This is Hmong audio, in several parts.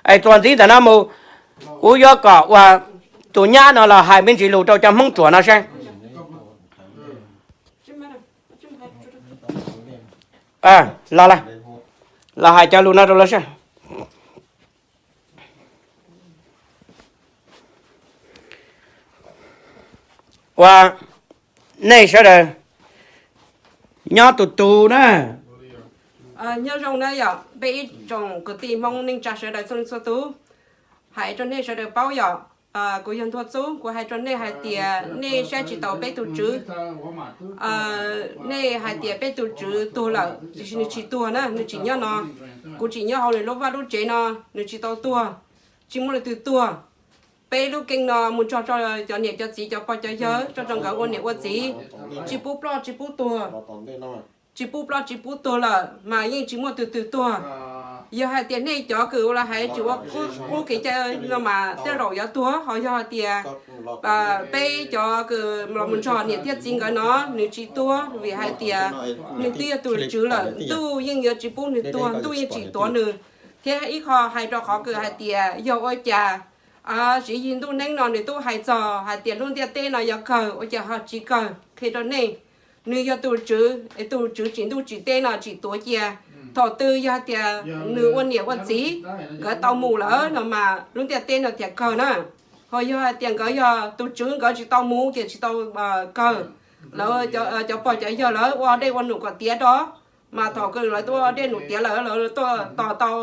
Es txuas ntxiv ntawm no mus, kuv yuav kom uas tus nyab no los hais me ntsis lus rau cov Hmoob ruam no seb. Los, los hais cov lus no rau lawv seb. Ua, nej sawv daws nyob tus tus na. Nyob zoo na yom, peb ib tsoom kwv tij Hmoob neej tsa sawv daws txhua leej txhua tus, hais rau nej sawv daws paub yom. Kuv yog Nthuag Txub, kuv hais rau nej hais tias nej saib tsis taus peb tus tswv. Nej hais tias peb tus tswv tuag lawm, tiam sis nws tsis tuag na, nws tseem nyob no. Kuv tseem nyob hauv nws lub vaj lub tsev no, nws tsis tau tuag, tsis muaj leej twg tuag. Peb lub keeb no mus nrog rau cov niam cov txiv cov pog cov yawg, rau rau nkawd ua niam ua txiv, tsis pub ploj tsis pub tuag, tsis pub ploj tsis pub tuag lawm mas yeej tsis muaj tus twg tuag. Yog hais tias nej cov kws ua lawv hais tsis ua qub kev cai no mas tej zaum yuav tuag, ho yog hais tias peb cov kws los mus nrog niam thiab txiv nkawd no, nws tsis tuag vim hais tias nws twb yog tus tswv lawm, ntuj yeej yuav tsis pub nws tuag, ntuj yeej tsim tuav nws. Thiab ib qho hais rau qhov kws hais tias yog ua cas Siv Yig Ntuj Neeb no nws twb hais txog hais tias lub ntiaj teb no yuav kawg, ua cas ho tsis kawg, qhia rau nej. Nws yog tus tswv, tus tswv tsim ntuj tsim teb no tsim tuav cia. Thaum twg yog hais tias nws ua niam ua txiv, nkawd tau mus lawm no mas lub ntiaj teb no thiaj kawg na. Ho yog hais tias nkawd yog tus tswv nkawd tsis tau mus ces tsis tau kawg. Lawv cov pog cov yawg lawv ua dej ua num kom tiav rau, mas thaum kws lawv tuaj ua dej num tiav lawm lawv tuaj tos tau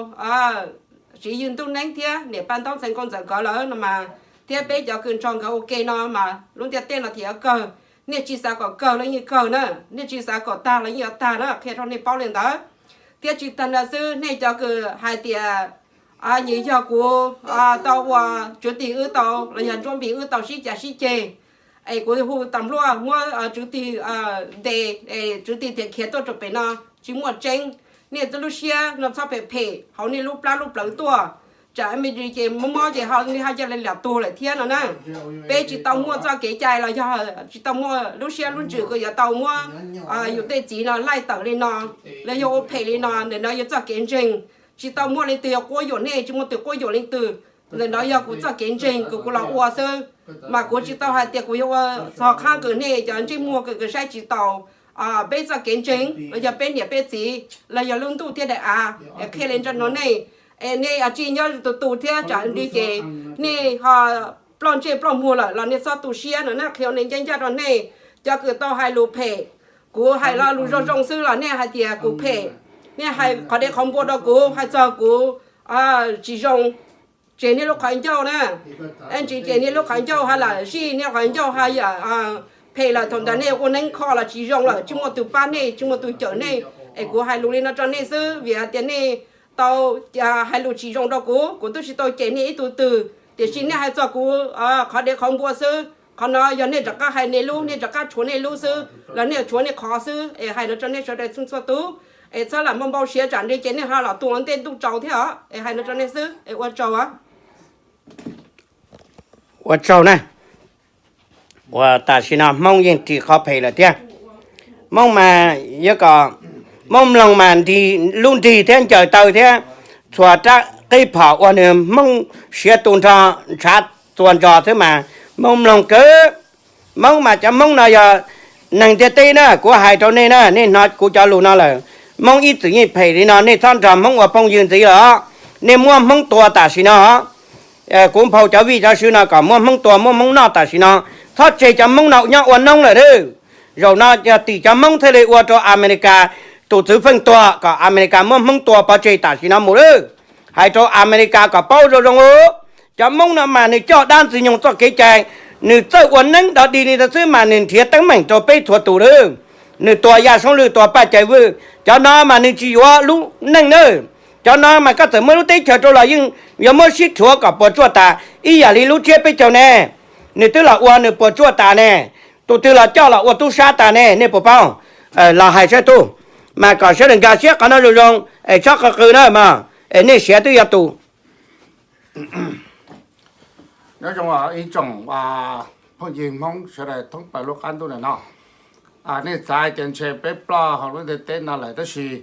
Siv Yig Ntuj Neeb thiab niam Paj Ntaub Ntxhais Nkauj Ntxawm nkawd lawm no mas, thiab peb cov kws nrog nkawd ua ke no mas lub ntiaj teb no thiaj yuav kawg. Nej tsis xav kom kawg los yeej kawg na, nej tsis xav kom tag los yeej yuav tag na, qhia rau nej paub li ntawd. Thiab tsis tag ntawd xwb, nej cov kws hais tias nyias yog kuv tau ua tswv tig wb tau los yog Ntsuab Npis wb tau sib cav sib ceg, es kuv hu tas npluaj muab tswv tig ntes, es tswv tig thiaj khiav tuaj rau pem no, tsis muaj tseeb. Nej txoj lub siab no txhob phem phem hauv nej lub plab lub plawv tuaj, tsam me ntsis ces mob mob ces ho nej ho cia li lam tuag lawm thiab no na. Peb tsis tau muaj txoj kev cai los yog tsis tau muaj lub siab lub ntsws kws yuav tau muab yus tej txiv no laij tawm li no, los yog ua phem li no, ntawm no yog txoj kev ntseeg. Tsis tau muaj leej twg yuav quab yuam nej, tsis muaj tus quab yuam leej twg. Ntawm no yog kuv txoj kev ntseeg kws kuv los ua xwb, mas kuv tsis tau hais tias kuv yuav ua txog qhab kws nej cov ntsej muag kws saib tsis taus peb txoj kev ntseeg los yog peb niam peb txiv los yog lub ntuj thiab daim av. Qhia li ntawd rau nej, es nej tsis nyob tus tus thiab tsam li ces nej ho ploj ntsej ploj muag lawm los nej txhob tu siab no na, qhia li ncaj ncaj rau nej. Cov kws tau hais lus phem, kuv hais lo lus zoo zoo xwb los nej hais tias kuv phem, nej hais qhov dev qhov npua rau kuv, hais txog kuv tsis zoo, tseg nej lub qhov ncauj na. Ntsis ces nej lub qhov ncauj ha lam zij, nej qhov ncauj ha yam phem lawm, thaum ntawd nej ua neeb kho los tsis zoo lawm, tsis muaj tus pab nej, tsis muaj tus cawm nej. Es kuv hais lus li no rau nej xwb vim hais tias nej tau hais lus tsis zoo rau kuv, kuv twb tsis tau cem nej ib tug twg, tiam sis nej hais txog kuv qhov dev qhov npua xwb. Qhov no yog nej rov qab hais nej lub, nej rov qab tshuav nej lub xwb los nej tshuav nej qhov xwb. Es hais no rau nej sawv daws txhua txhua tus, es txhob lam npau npau siav tsam li ces nej ho los tuag ua ntej ntuj tsaus thiab os. Es hais no rau nej xwb, es ua tsaug. Ua tsaug na. Uas tam sim no Hmoob yeej ris qhov phem lawm thiab. Hmoob mas yuav kom Hmoob mloog mas lub nrig thiab ncaws taw thiab txhua rab qib phom ua nws Hmoob siav tu nrho ntshav txua ntso xwb mas Hmoob mloog kawg. Hmoob mas cov Hmoob no yog neeg ntiaj teb na, kuv hais rau nej na, nej hnov kuv cov lus no lawm. Hmoob ib txwm yeej phem li no, nej txhob nrog Hmoob ua phooj ywg ntxiv lawm os. Nej muab Hmoob tua tam sim no os. Kuv nphau cov vij cov sw no kom muab Hmoob tua muab Hmoob noj tam sim no, txhob tseg cov Hmoob no nyob ua noob lawm nawb. Zaum no yog tim cov Hmoob thiaj li ua rau Amelikas tus txwv feej tuag kom Amelikas muab Hmoob tua pov tseg tam sim no mus lawm. Hais rau Amelikas kom paub zoo zoo, cov Hmoob no mas nws coj dab ntxwg nyoog txoj kev cai, nws txawj ua neeb dog dig li ntawd xwb mas nws nrhiav teeb meem rau peb txhua tus lawm. Nws tua Yaj Soob Lwj, tua Paj Cai Vwj, cov no mas nws tsis yuav lub neej nawb. Cov no mas koj txawm muab lub teb chaws rau los yeej yuav muab sib rhuav kom puas tsuaj tas ib yam li lub tsiab peb caug ne. Nws twb los ua nws puas tsuaj tas ne, tus twg los coj los ua tub sab tas ne, nej puas paub? Los hais saib tub, mas kom sawv daws nkag siab qhov no zoo zoo es txhob qw qw na mas, es nej siav twb yog tus. Nyob zoo ib tsoom phooj ywg Hmoob sawv daws thoob plaws lub qab ntuj ntawm no. Nej xav hais tias ntshe peb ploj hauv lub ntiaj teb no lawm tab sis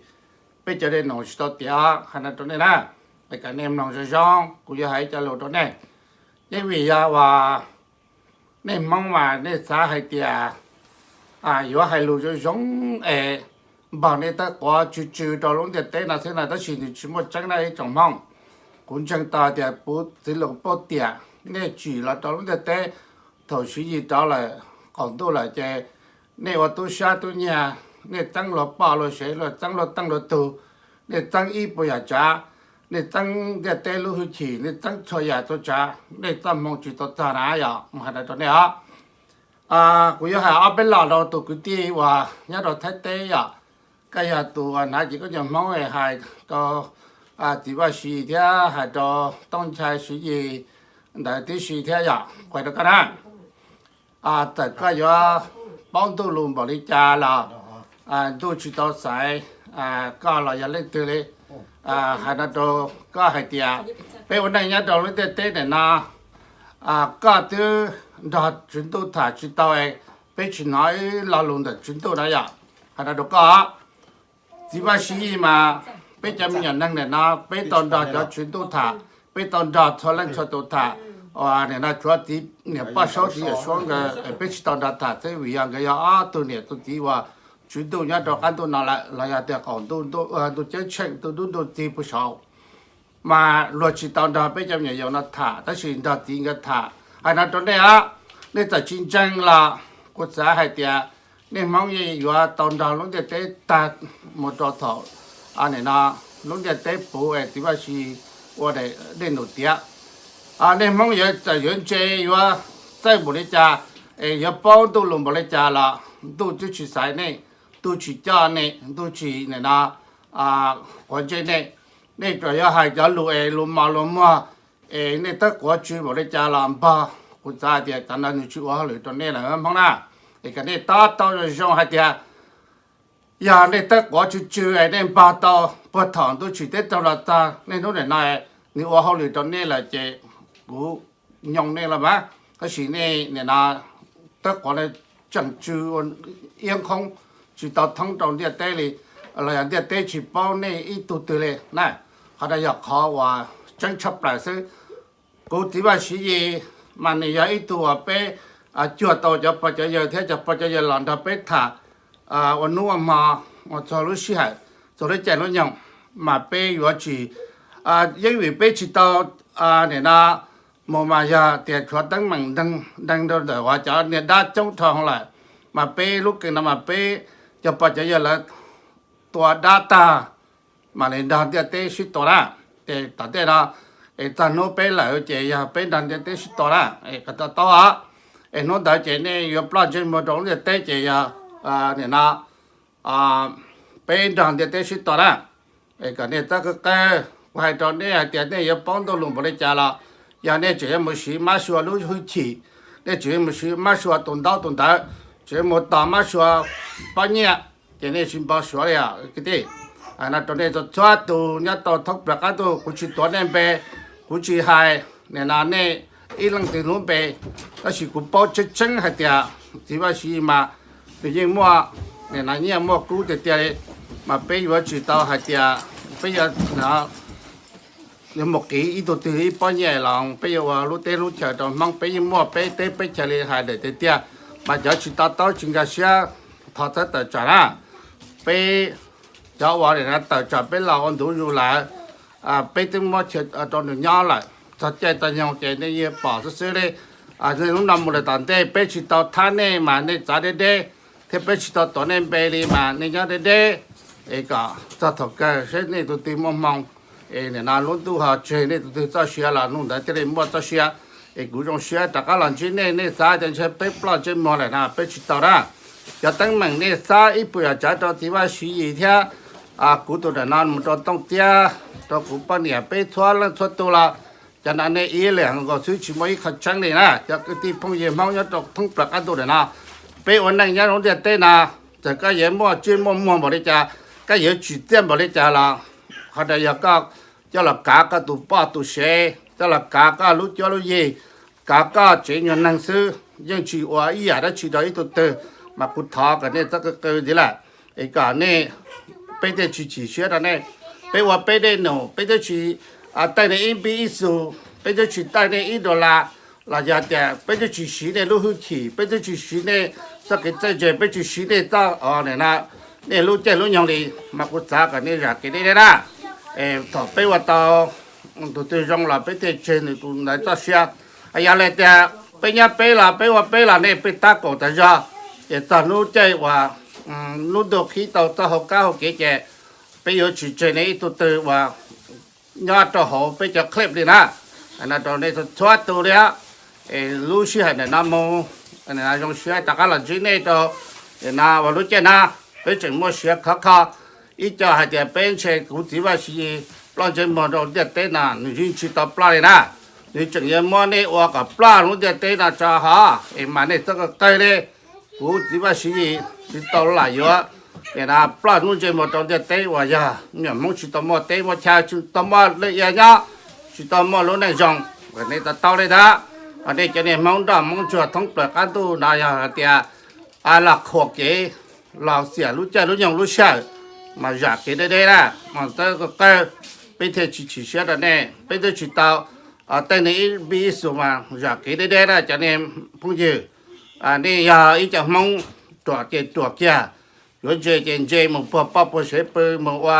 peb cov dej num tsis tau tiav, hais no rau nej na. Es kom nej mloog zoo zoo, kuv yuav hais ib co lus rau nej. Yeej vim yog uas nej Hmoob mas nej xav hais tias yuav hais lus zoo zoo es npog nej tawb quav tsw tsw rau lub ntiaj teb no xwb na, tab sis nws tsis muaj tseeb na ib tsoom Hmoob. Kuv ntseeg tau tias puv txiv lus pauj tiam nej tsim los rau lub ntiaj teb, thaum Siv Yis rov lawm qaum ntuj lawm ces nej ua tub sab tub nyiag, nej txeeb luag poj luag sev, luag txeeb luag teej luag tug, nej txeeb ib puas yam tsav, nej txeeb ntiaj teb lub hwj chim, nej txeeb txhua yam txhua tsav, nej txoj hmoo tsis tau txog na yom, mus hais rau nej os. Kuv yuav hais ob peb lo rau tus kwv tij uas nyob rau Thaib teb yom. Koj yog tus uas hnav ces koj cov Hmoob hais rau txiv Vaj Siv Yis thiab hais rau Tooj Nchai Siv Yis ntawd tib si thiab yom, kuv hais rau koj na. Txawm koj yuav paub ntuj lus npaum li cas los ntuj tsis tau xaiv koj los yog leej twg li, hais no rau koj hais tias peb ua neej nyob rau lub ntiaj teb ntawm no, koj twb nrog tswv ntuj tham tsis tau, peb tsis hnov ib lo lus ntawm tswv ntuj na yom. Hais no rau koj, txiv Vaj Siv Yis mas peb cov me nyuam neeg ntawm no peb tau nrog cov tswv ntuj tham, peb tau nrog txhua leej txhua tus tham, uas nim no tshuav txiv niam Paj Saub txiv Yawm Suab nkawd peb tsis tau nrog tham xwb vim yog nkawd yog ob tug niam tug txiv uas tswv ntuj nyob rau qab ntuj no lawm los yog tias qaum ntuj ceeb tsheej ntuj dub ntuj txig puag saud. Mas luag tsis tau nrog peb cov me nyuam yaus no tham tab sis nrog txiv nkawd tham. Hais no rau nej os, nej txawm tsis ntseeg los kuv xav hais tias nej Hmoob yeej yuav tau nrog lub ntiaj teb tag mus rau thaum nim no lub ntiaj teb puv es txiv Vaj Siv ua dej num tiav. Nej Hmoob yuav txawm yuav ntse yuav txawj npaum li cas es yuav paub ntuj lus npaum li cas los ntuj twb tsis xaiv nej, ntuj tsis coj nej, ntuj tsis nim no quav ntsej nej. Nej tsuas yuav hais cov lus es lus mos lus muag es nej tawb quav tsw npaum li cas los npog, kuv xav hais tias cov ntawd nws tsis ua hauj lwm rau nej lawm Hmoob na. Es kom nej to taub zoo zoo hais tias yog nej tawb quav tsw tsw es nej npog tau puag thaum ntuj tsim teb raug los txog niaj hnub nim no nws ua hauj lwm rau nej lawm ces kuv nyoo nej los mas, tab sis nej nim no tawb quav tseem tsw ua iab nkhoob tsis tau thoob rau ntiaj teb li, los yog ntiaj teb tsis paub nej ib tug twg li na. Qhov no yog qhov uas tseeb tshaj plaws xwb. Kuv txiv Vaj Siv Yis mas nws yog ib tug uas peb cuag tau cov pog cov yawg thiab cov pog cov yawg los nrog peb tham ua hnub ua hmo ua txhua lub sij hawm, txhua lub caij lub nyoog, mas peb yuav tsis, yeej vim peb tsis tau nim no mus mas yog tias tshuav teeb meem nteeg rau ntawm uas cov niag dab coob dhau lawm, mas peb lub kws no mas peb cov pog cov yawg lawv tua dab tag mam li nrog ntiaj teb sib tua na. Ces tom ntej no es txog hnub peb lawm ces yog peb nrog ntiaj teb sib tua na, es kom to taub os. Es hnub ntawd ces nej yuav ploj ntsej muag rau lub ntiaj teb ces yog nim no peb nrog ntiaj teb sib tua na. Es kom nej txhob qw qw, kuv hais rau nej hais tias nej yuav paub ntuj lus npaum li cas los yog nej tseem yuav mus siv mab sua lub hwj chim, nej tseem yuav mus siv mab sua tus ntaub tus ntawv, tseem yuav mus tos mab sua pob nyiaj, ces nej tsis npau suav li os kwv tij. No rau nej txhua txhua tus nyob rau thoob plaws qab ntuj, kuv tsis tuav nej npe, kuv tsis hais nim no nej ib leej twg lub npe, tab sis kuv paub tseeb tseeb hais tias txiv Vaj Siv Yis mas nws yeej muaj nim no nyiaj muaj kub tiag tiag li, mas peb yuav tsis tau hais tias peb yuav mus qiv ib tug twg ib pob nyiaj los peb yuav ua lub teb lub chaw rau Hmoob, peb yeej muaj peb teb peb chaw li hais daim tiag tiag. Mas cov tsis to taub tsis nkag siab thov txhob tawm tsam na. Peb cov uas tawm tsam peb los ua ntu zus lawm, peb twb muab chaw rau nws nyob lawm, txog caij txog nyoog ces nej yeej pom xwb xwb li. Lub no mus lawm tom ntej peb tsis tau thab nej mas nej txav deb deb, thiab peb tsis tau tuav nej npe li mas nej nyob deb deb, es kom txog thaum kawg seb nej tus twg muaj hmoo, es nim no lub ntuj ho tseg nej tus twg txoj sia los hnub ntawd thiaj li muaj txoj sia. Es kuv zoo siab rov qab los ntsib nej, nej xav tias ntshe peb ploj ntsej muag lawm na, peb tsis tau na. Cov teeb meem nej xav ib puas yam tsav rau txiv Vaj Siv Yis thiab kuv tus ntawm no mus rau Tooj Txiab, rau kuv poj niam, peb txhua leej txhua tus los cov no nej ib leeg nkaus xwb tsis muaj ib qho tseeb li na. Cov kwv tij phooj ywg Hmoob nyob rau thoob plaws qab ntuj ntawm no, peb ua neej nyob lub ntiaj teb no, txawm koj yuav muaj tsiaj muaj muag npaum li cas, koj yuav tsim txiaj npaum li cas los qhov ntawd yog koj coj los kav koj tus poj tus sev, coj los kav koj lub cuab lub yig, kav koj tsev nyuag neeg xwb, yeej tsis ua ib yam dab tsi rau ib tug twg. Mas kuv thov kom nej txhob qw qw ntxiv lawm, es kom nej, peb thiaj tsis chim siab rau nej. Peb ua peb dej num peb twb tsis taij nej ib npib ib xus, peb twb tsis taij nej ib dollar, los yog tias peb twb tsis siv nej lub hwj chim, peb twb tsis siv nej txoj kev txawj ntse, peb tsis siv nej txoj, o, nej lub caij lub nyoog li, mas kuv xav kom nej zam kev deb deb na. Thaum peb ua tau tus twg zoo los peb thiaj tseg nws tus ntawd txoj sia. Yog li tias peb nyob peb los peb ua peb los nej peb tab kaum tas zog, ces txog hnub caij uas hnub ntuj qhib tau txoj hau kab hau kev ces peb yuav tsis tseg nej ib tug twg uas nyob rau hauv peb cov clip li na. No rau nej txhua tus li, lub sij hawm ntawm no mus, zoo siab rov qab los ntsib nej rau no ua lub caij no. Peb tseem muaj siab khov kho, ib co hais tias peb ntshe kuv txiv Vaj Siv Yis ploj ntsej muag rau ntiaj teb no, nws yeej tsis tau ploj li na. Nws tseem yuav muab nej ua kom ploj lub ntiaj teb no tso hov es mas nej txhob qw qawg li. Kuv txiv Vaj Siv Yis tsis tau lam yuav, tiam no ploj lub ntsej muag rau ntiaj teb uas yog nyuam Hmoob tsis tau muaj teb muaj chaw, tsis tau muaj lwj ia nyob, tsis tau muaj lub neej zoo. Nej to taub li ntawd, nej cov niag Hmoob nroj Hmoob ntsuag thoob plaws qab ntuj no yog hais tias los qhuas kev, los xiam lub caij lub nyoog lub sij hawm, mas zam kev deb deb na, mas txhob qw qawg, peb thiaj tsis chim siab rau nej, peb twb tsis tau taij nej ib npib ib xus mas zam kev deb deb na cov niag phooj ywg. Nej yog ib co Hmoob ruam ces ruam kiag, yuav ntse ces ntse mus puag poj puag sev pw mus ua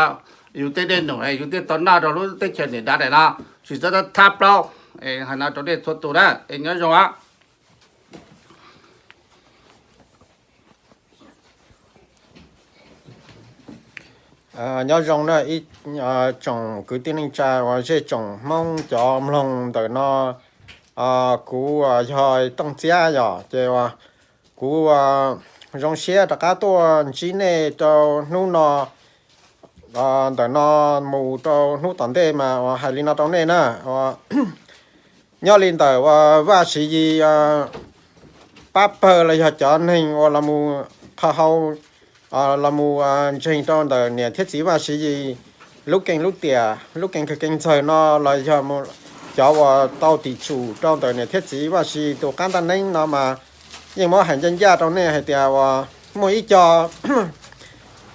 yus tej dej num yus thiaj tau noj rau lub teb chaws niam dav daim no, tsis txhob thab plaub. Hais no rau nej txhua tus na, es nyob zoo. Nyob zoo na ib tsoom kwv tij neej tsa uas zej tsoom Hmoob cov mloog ntawm no. Kuv yog Tooj Txiab yom, ces kuv zoo siab rov qab tuaj ntsib nej rau hnub no, ntawm no mus rau hnub tom ntej mas uas hais li no rau nej na. Nyob li ntawm uas Vaj Siv Yis pab pawg los yog cov neeg uas los mus qhau hau, los mus ntseeg rau ntawm niam thiab txiv Vaj Siv Yis lub keeb lub tiam, lub keeb kawg keeb ntxawg no los yog cov uas tau tim tsum rau ntawm niam thiab txiv Vaj Siv Yis tus qab ntaj neeb no mas yeej muab hais ncaj ncaj rau nej hais tias uas muaj ib co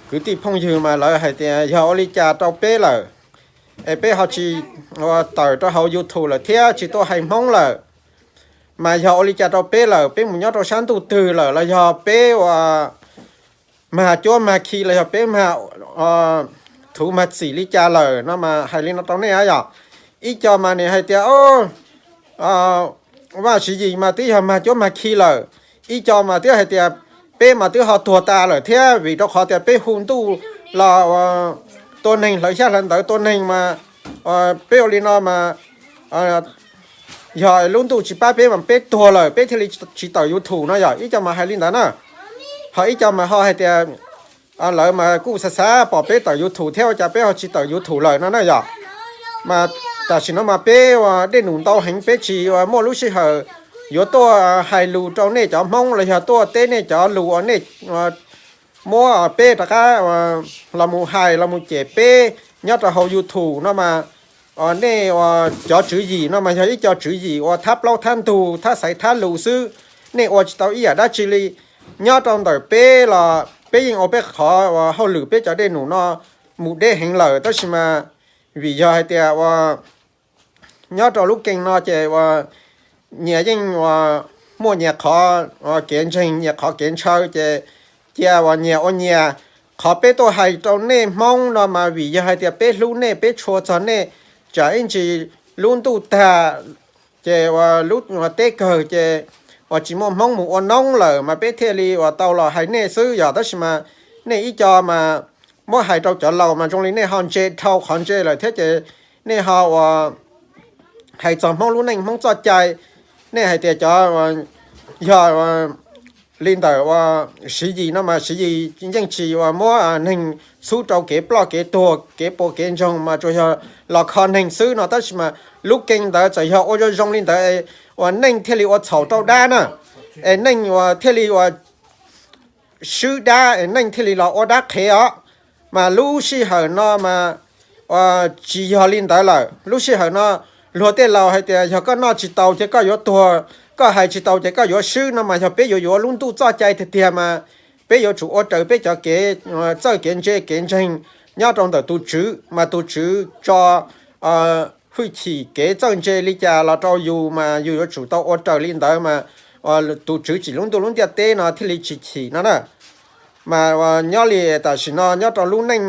kwv tij phooj ywg mas lawv hais tias yog ua li cas rau peb lawm es peb ho tsis tawm rau hauv YouTube lawm thiab tsis tuaj hais Hmoob lawm, mas yog ua li cas rau peb lawm, peb mus nyob rau sab ntuj twg lawm los yog peb ua mag cuab mag khi los yog peb mag thuv mag txim li cas lawm no mas hais li no rau nej yom. Ib co mas nws hais tias Vaj Siv Yis mas twb yog mag cuab mag khi lawm, ib co mas twb hais tias peb mas twb ho tuag tas lawm thiab vim rau qhov tias peb hu ntuj los tua neeg hlawv xyab hlawv ntawv tua neeg mas peb ua li no mas yog lub ntuj tsis pab peb mas peb tuag lawm peb thiaj li tsis tawm YouTube no yom. Ib co mas hais li ntawd na, ho ib co mas ho hais tias lawv mas kuj xav xav pom peb tawm YouTube thiab ua cas peb ho tsis tawm YouTube lawm no na yom. Mas tam sim no mas peb ua dej num ntau heev peb tsis ua muaj lub sij hawm yuav tuaj hais lus rau nej cov Hmoob los yog tuaj teb nej cov lus uas nej muab peb rov qab los mus hais los mus cem peb nyob rau hauv YouTube no mas nej ua cov tswv yim no mas yog ib co tswv yim ua thab plaub thab ntug thab xaiv thab lus xwb, nej ua tsis tau ib yam dab tsi li. Nyob rau ntawm peb los peb yeej ua peb qhov ua hauj lwm peb cov dej num no mus deb heev lawm tab sis mas vim yog hais tias ua nyob rau lub keeb no ces ua nyias yeej ua muaj nyias qhov kev ntseeg nyias qhov kev ntshaw ces cia ua nyias ua nyias. Qhov peb tuaj hais rau nej Hmoob no mas vim yog hais tias peb hlub nej peb tshua txog nej, tsam ib ntsis lub ntuj tag ces ua lub teb kawg ces ua tsis muaj Hmoob mus ua noob lawm mas peb thiaj li ua tau los hais nej xwb yog tab sis mas nej ib co mas muab hais rau cov laus mas zoo li nej ho ntse dhau qhov ntse lawm thiab ces nej ho ua hais txog Hmoob lub neej Hmoob txoj cai, nej hais tias cov yog li ntawm ua Siv Yis no mas Siv Yis yeej tsis ua muab neeg txhub rau kev ploj kev tuag kev puas kev ntsoog mas tsuas yog los kho neeg xwb no tab sis mas lub keeb ntawd txawm yog ua zoo zoo li ntawd ua neej thiaj li ua txhaum rau dab na, es neej ua thiaj li ua swb dab es neej thiaj li los ua dab qhev os. Mas lub sij hawm no mas tsis yog li ntawd lawm, lub sij hawm no luag tej laus hais tias yog koj noj tsis tau ces koj yuav tuag, koj hais tsis tau ces koj yuav swb no mas yog peb yuav yuav lub ntuj txoj cai tiag tiag mas peb yuav tsum ua raws peb cov kev txawj kev ntse kev ntseeg nyob rau ntawm tus Tswv mas tus Tswv tso hwj chim kev txawj ntse li cas los rau yus mas yus yuav tsum tau ua raws li ntawd mas tus Tswv tsim lub ntuj lub ntiaj teb no thiaj li tsis chim no na. Mas nyob li tam sim no nyob rau lub neej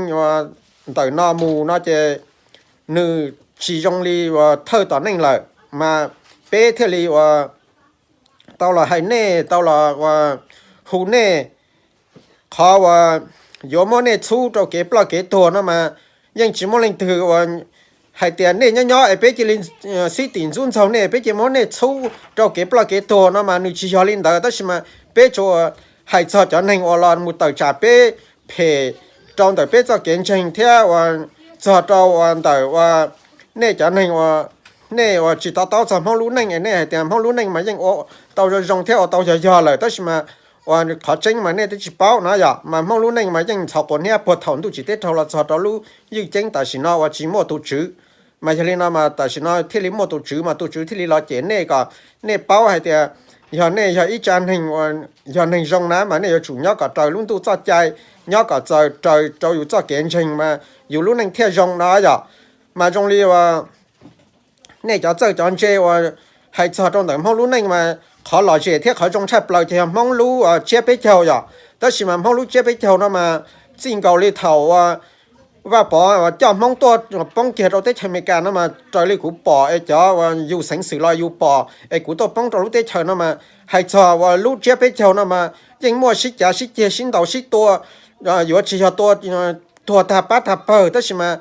ntawm no mus no ces nws tsis zoo li uas thawj tom neej lawm, mas peb thiaj li uas tau los hais nej, tau los uas hu nej. Qhov uas yuav muab nej txhub rau kev ploj kev tuag no mas yeej tsis muaj leej twg uas hais tias nej nyob nyob es peb cia li xib tim ntxub ntxaug nej, peb cia li muab nej txhub rau kev ploj kev tuag no mas nws tsis yog li ntawd, tab sis mas peb tsuas hais txog cov neeg uas los mus tawm tsam peb phem rau ntawm peb txoj kev ntseeg thiab uas txog rau uas ntawm uas nej cov neeg uas nej uas tsis to taub txog Hmoob lub neej es nej hais tias Hmoob lub neej mas yeej ua tau zoo zoo thiab ua tau yog yog lawm, tab sis mas uas qhov tseeb mas nej twb tsis paub no yom. Mas Hmoob lub neej mas yeej ntxhov quav hniab puag thaum ntuj tsim teb raug los txog rau lub ywj ceeb tam sim no uas tsis muaj tus Tswv. Mas yog li no mas tam sim no thiaj li muaj tus Tswv, mas tus Tswv thiaj li los cem nej kom nej paub hais tias yog nej yog ib tsa neeg uas yog neeg zoo na mas nej yuav tsum nyob kom raws lub ntuj txoj cai, nyob kom txaws raws rau yus txoj kev ntseeg mas yus lub neej thiaj zoo no yom. Mas zoo li uas nej cov txawj cov ntse uas hais txog rau ntawm Hmoob lub neej mas qhov lom zem thiab qhov zoo tshaj plaws ces yog Hmoob lub tsiab peb caug yom. Tab sis mas Hmoob lub tsiab peb caug no mas txij nkaus li thaum uas Vaj Pov coj Hmoob tuaj poob kiag rau teb chaws Amelikas no mas raws li kuv pom es cov uas yus xeev xwm los yus pom es kuv tuaj poob rau lub teb chaws no mas hais txog uas lub tsiab peb caug no mas yeej muaj sib cav sib ceg sib ntaus sib tua, yuav tsis yog tua tuag tag pab tag pawg, tab sis mas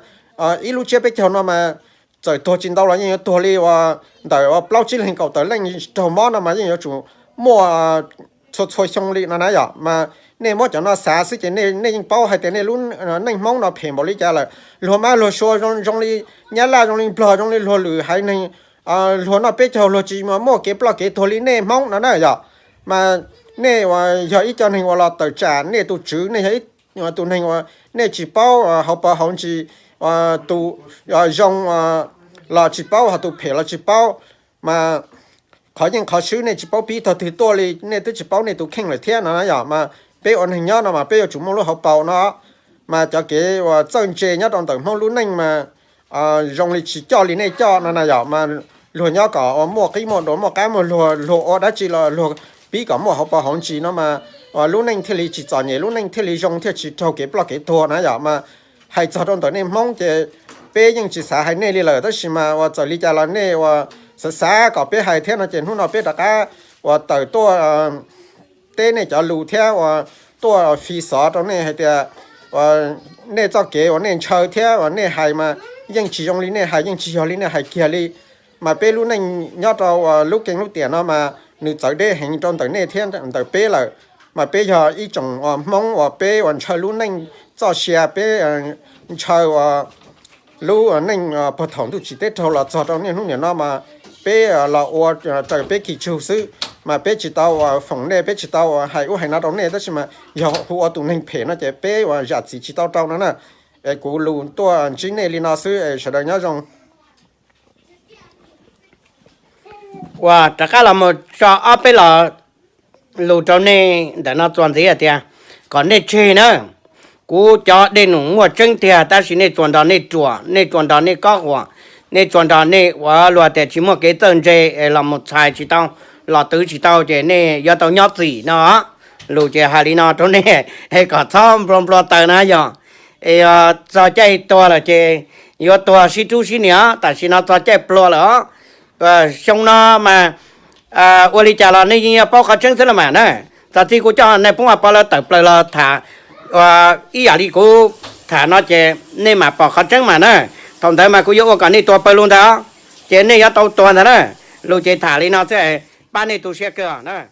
ib lub tsiab peb caug no mas txawm tuag tsis ntau los yeej yuav tuag li uas ntawm uas plaub tsib leeg kaum tawm leej raug mob no mas yeej yuav tsum muaj txhua txhua xyoo li no na yom. Mas nej muab cov no xav xwb ces nej yeej paub hais tias nej lub neej Hmoob no phem npaum li cas lawm. Luag mab luag sua zoo li Nyab Laj, zoo li Nplog, zoo li luag lwm haiv neeg, luag noj peb caug luag tsis muaj kev ploj kev tuag li nej Hmoob no na yom. Mas nej uas yog ib co neeg uas los tawm tsam nej tus Tswv, nej yog ib tus neeg uas nej tsis paub hauv paus hauv ntsis, tus zoo los tsis paub, ho tus phem los tsis paub, mas qhov yeej qhov swb nej tsis paub pib tog twg tuaj li, nej twb tsis paub nej tus kheej lawm thiab no na yom. Mas peb ua neeg nyob no mas peb yuav tsum muaj lub hauv paus no, mas cov kev uas txawj ntse nyob rau ntawm Hmoob lub neej mas zoo li tsis coj li nej coj no na yom. Mas luag nyob kom uas muaj qib muaj dua, muaj qab muaj luag, luag ua dab tsi los luag pib kom muaj hauv paus hauv ntsis no mas lub neej thiaj li tsis txom nyem, lub neej thiaj li zoo thiaj tsis raug kev ploj kev tuag na yom. Mas hais txog rau ntawm nej Hmoob ces peb yeej tsis xav hais nej li lawm, tab sis mas uas txawm li cas los nej uas xav xav kom peb hais thiab no ces hnub no peb rov qab uas tawm tuaj teb nej cov lus thiab uas tuaj fi xov rau nej hais tias nej txoj kev uas nej ntshaw thiab uas nej hais mas yeej tsis zoo li nej hais, yeej tsis yog li nej hais kiag li. Mas peb lub neej nyob rau uas lub keeb lub tiam no mas nws txawv deb heev rau ntawm nej thiab ntawm peb lawm. Mas peb yog ib tsoom uas Hmoob uas peb uas ntshaw lub neej txoj sia, peb ntshaw uas lub neej puag thaum ntuj tsim teb raug los txog rau niaj hnub niam no mas peb los ua raws peb kis tsug xwb, mas peb tsis tau uas foom nej, peb tsis tau uas hais ub hais no rau nej, tab sis mas yog hu ua tus neeg phem no ces peb uas zam txim tsis tau rau no na. Es kuv lus tuaj ntsib nej li no xwb es sawv daws nyob zoo. Uas rov qab los mus tso ob peb lo lus rau nej ntawm no txuas ntxiv hais tias kom nej tseg na. Kuv cov dej num muaj tseeb tiag, tab sis nej tsuas nrog nej ruam, nej tsuas nrog nej kob huam, nej tsuas nrog nej uas luag tias tsis muaj kev txawj ntse es los mus txhais tsis tau, los twv tsis tau ces nej yuav tau nyob txim no. Lus ces hais li no rau nej es kom txhob nplua nplua taws na yog. Es yog txog caij tuag lawm ces yuav tuag sib rub sib nias, tam sim no txog caij pluag lawm os. Xyoo no mas ua li cas los nej yeej yuav paub qhov tseeb xwb los mas na. Txog txij kuv coj nej poob a pov lawv tawm plaws los tham ib yam li kuv tham no ces nej mam pom qhov tseeb mas na. Thaum ntawd mas kuv yuav ua kom nej tuag pawg lug ntag, ces nej yuav tau tuag ntag na. Lus ces tham li no xwb, pab nej tu siab kawg na.